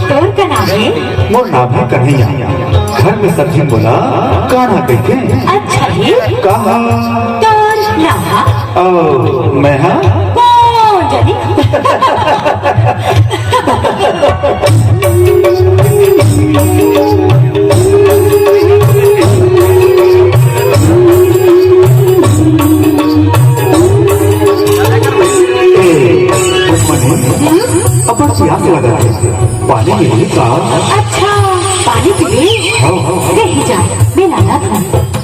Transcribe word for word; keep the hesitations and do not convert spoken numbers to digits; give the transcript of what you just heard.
तोर का नाम हे? मोर नाम हे कन्हैया। घर में सब झन मोला कान्हा कहिथे। अच्छा जी। कान्हा। तोर नाम? अउ मैं हा? कोन जनी? ए, मने, अब्बड़ पियास लगत हे। पानी मिलही का? अच्छा, पानी पीबे? हाँ, हाँ। देही जा, मैं लानत हँव।